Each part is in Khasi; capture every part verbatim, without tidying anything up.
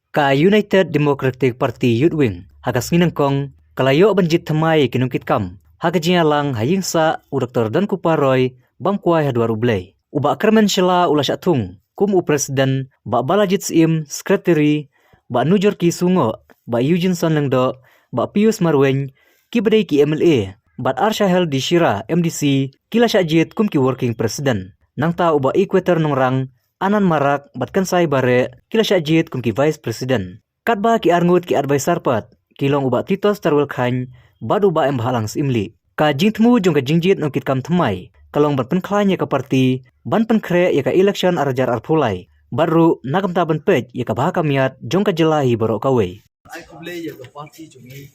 Ka United Democratic Party Youth Wing ha ka sngi nyngkong ka la ïoh ban jied thymmai ïa ki nongkitkam ha ka jingïalang ha ïing sah u Doktor Donkupar Roy bam kwai ha dwar U Blei. U Bah Kyrmen Shylla u la shah thung kum u President, Bah Balajied Syiem, Secretary, Bah Nujorki Sungoh, Bah Eugene Son Lyngdoh, Bah Pius Marwein, kiba dei ki M L A, bad Arshahel D Shira, M D C, ki la shah jied kum ki Working President. Nangta u Bah Equator Nongrang, Anand Marak bad Kynsai Bareh ki la shah jied kum ki Vice President. Katba ki arngut ki advisor pat ki long u Bah Titos Tarwel Chyne bad u Bah Embhahlang Syiemlieh. Ka jingthmu jong ka jingjied nongkitkam thymmai ka long ban pynkhlaiñ ïa ka party ban pynkhreh ïa ka election ar hajar arphew lai bad ruh na ka bynta ban peit ïa ka bha ka miat jong ka jylla hi baroh kawei. Ai khublei ïa ka party jong ngi,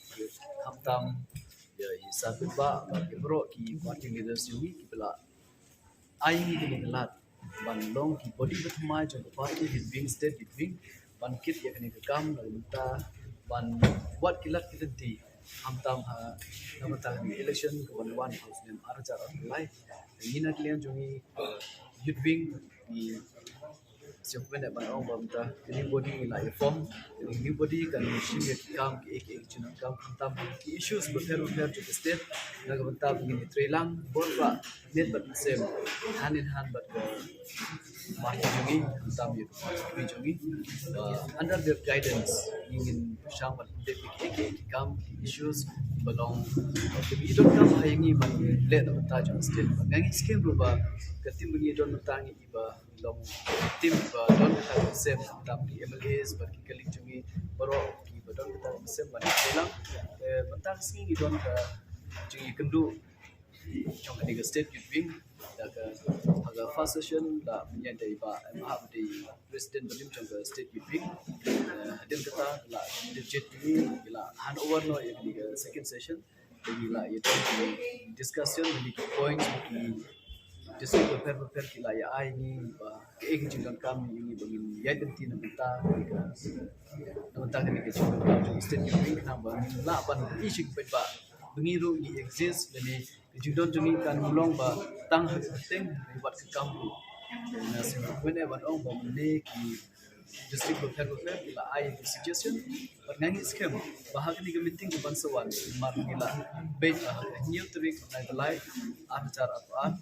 khamtam ïa i Sir Bah bad ïa baroh ki party leaders jong ngi kiba la ai ngi kane ka lad ban long ki body ba thymmai jong ka party, youth wing, state youth wing, ban kit ïa kane ka kam na ka bynta ban wad ki lad ki lynti, khamtam ha na ka bynta ka election ka ban wan ha u snem ar hajar arphew lai. Ngi na ka liang jong ngi, uh, youth wing, ngi sngewbha ban ong ba mynta ka new body ngi la ïa form, ka new body kan shim ïa ki kam, ki, ki, ki kam, khamtam ki issues bapher bapher jong ka state, na ka bynta ba ngin ïatreilang bor ba miet bad mynsiem, hand in hand bad ka party jong ngi, khamtam ïa ka party jong ngi. Uh, under their guidance ngi ngin pyrshang ban update ïa ki, ki, ki kam, ki issues ba long, ba ngi donkam ha ïa ngi ban leh na ka bynta jong ka state. Nga ngi skhem ruh ba ka team ba ngi don mynta ngi ba long team ba don kata ka mynsiem, khamtam ki M L As bad ki colleague jong ngi baroh kiba don kata ka mynsiem ban ïatreilang. Eh, mynta ka sngi ngi don ka jingïakynduh jong kane ka state youth wing. Da ka, ha ka first session la pynïaid da i Bah M H ba dei president barim jong ka state youth wing. Eh, hadien kata la dep jied ki, la hand over noh ïa kane ka second session. Ngi la ïa don ki discussion, ngi ki points, ki district bapher bapher ki la ïa ai ngi ba kaei ka jingdonkam ngi ba ngin ïaid lynti na bynta ka, na bynta kane ka jingdonkam jong state youth wing, khnang ba ngin lah ban ïohi sha ki paidbah ba ngi ruh ngi exist, lane ka jingdon jong ngi kan ym long ba tang ha ka kyrteng, hynrei wat ka kam ruh. Na sngewbha ban ong ba mynne ki district bapher bapher ki la ai ki suggestion. Bad nga ngi skhem ba ha kane ka meeting ka ban sa wan, namar ngi la beit ba ha ka hynñiew tarik u bnai July ar hajar arphew ar,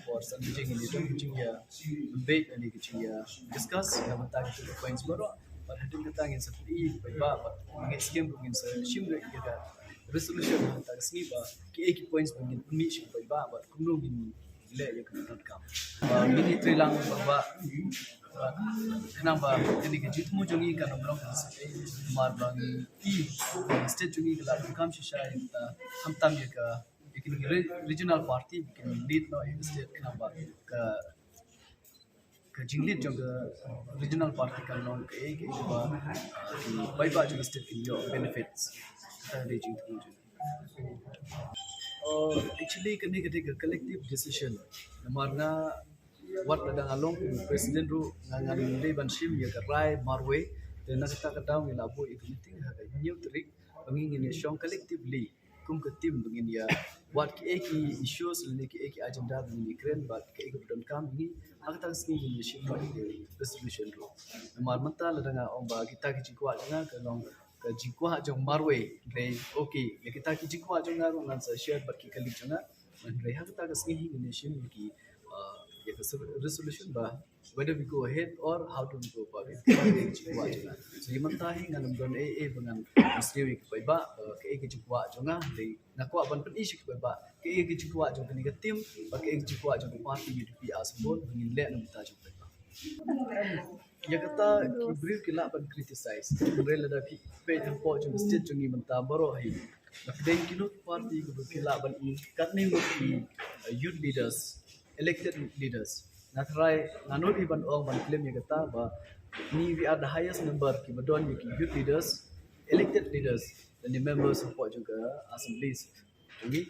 por san baje ngin ïa don ka jingïa beit lane ka jingïa discuss na bynta ki points baroh. Bad hadien kata ngin sa pyni ïa ki paidbah, bad nga ngi skhem ruh ngin sa shim ruh ïa ka resolution ha kata ka sngi ba kiei ki points ba ngin pyni sha ki paidbah bad kumno ngin leh ïa ka donkam. Ba ngin ïatreilang ba, ba, ba khnang ba kane ka jingthmu jong ngi kan ym long ka state, namar ba ngi i state jong ngi ka la donkam shisha ïa kata, khamtam ïa ka, ïa kane ka re-, regional party ba kin lead noh ïa ka state, khnang ba ka, ka jinglead jong ka regional party kan long kaei kaei ba ki paidbah jong ka state kin ïoh benefits. Kata ka dei jingthmu jong ngi. Oh, actually, kane ka dei ka collective decision. Namar nga, wat lada nga long kum u president ruh, nga, ngan dei ban shim ïa ka rai marwei. Te na kata ka daw ngi la buh ïa ka meeting ha ka hynñiew tarik ba ngi ngin ïa shong collectively kum ka team ba ngin ïa wad kiei ki issues lane kiei ki agenda ba ngin ïa kren bad kiei kiba donkam ngi. Ha kata ka sngi ngin ïa shim ïa ka resolution ruh. Namar mynta lada nga ong ba kita ki jingkwah jong nga ka long ka jingkwah jong marwei, hynrei, okay, ïa kita ki jingkwah jong nga ruh ngan sa share bad ki colleague jong nga. Hynrei ha kata ka sngi hi ngin ïa shim ïa ki, uh, ïa ka resolution ba whether we go ahead or how do we go about it. Kita ki jingkwah jong nga. So ïa mynta hi ngan ym don ei ei ba ngan ïa sniew ïa ki paidbah, uh, kaei ka jingkwah jong nga, hynrei nga kwah ban pyni sha ki paidbah kaei ka jingkwah jong kane ka team bad kaei ka jingkwah jong ka party U D P as a whole ba ngin leh na bynta jong ki paidbah. Ïa kata ki briew ki lah ban criticize. Hynrei lada phi peit hapoh jong ka state jong ngi mynta baroh hi, la pdeng kino ki party kiba phi lah ban i katne ngut ki, uh, youth leaders, elected leaders. Nga tharai nga nud hi ban ong ban claim ïa kata ba ngi we are the highest number kiba don ïa ki youth leaders, elected leaders, lane members hapoh jong ka assemblies jong ngi,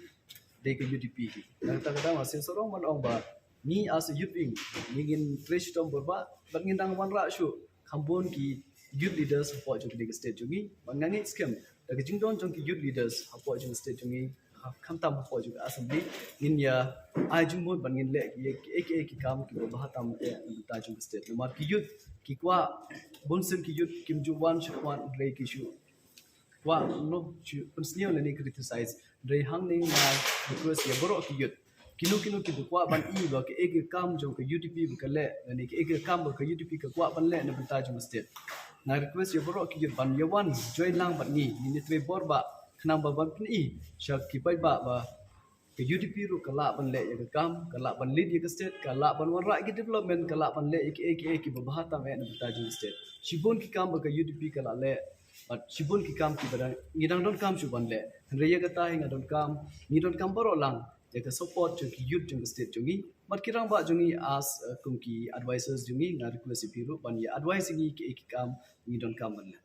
dei ka U D P hi. Na kata ka daw nga sngewsarong ban ong ba ngi as a youth wing ngi ngin trei shitom bor bad, bad ngin dang wanrah shuh kham bun ki youth leaders hapoh jong kane ka state jong ngi. Bad nga ngeit skhem da ka jingdon jong ki youth leaders hapoh jong ka state jong ngi, Khamtam hapoh jong ka assembly ngin ïa ai jingmut ban ngin leh ki, ki, ki, ki kam kiba bha tam eh na bynta jong ka state. Namar ki youth ki kwah, bun sien ki youth kim ju wan sha khmat hynrei ki shu kwah, no, shu pynsniew lane criticize. Hynrei hangne nga request ïa baroh ki youth, kino kino kiba kwah ban i ba kaei ka kam jong ka U D P ba ka leh lane kaei ka kam ba ka U D P ka kwah ban leh na bynta jong ka state. Nga request ïa baroh ki youth ban ïa wan join lang bad ngi, ngin ïa trei bor ba khnang ba ban pyni sha ki paidbah ba ka U D P ruh ka lah ban leh ïa ka kam, ka lah ban lead ïa ka state, ka lah ban wanrah ïa ki development, ka lah ban leh ïa kiei kiei kiba bha tam eh na bynta jong ka state. Shibun ki kam ba ka U D P ka lah leh, bad shibun ki kam kiba dang, ngi dang donkam shuh ban leh. Hynrei ïa kata hi nga donkam, ngi donkam baroh lang ïa ka support jong ki youth jong ka state jong ngi bad ki rangbah jong ngi as, uh, kum ki advisors jong ngi. Nga request ïa phi ruh ban ïa advise ïa ngi kiei ki kam ngi donkam ban leh.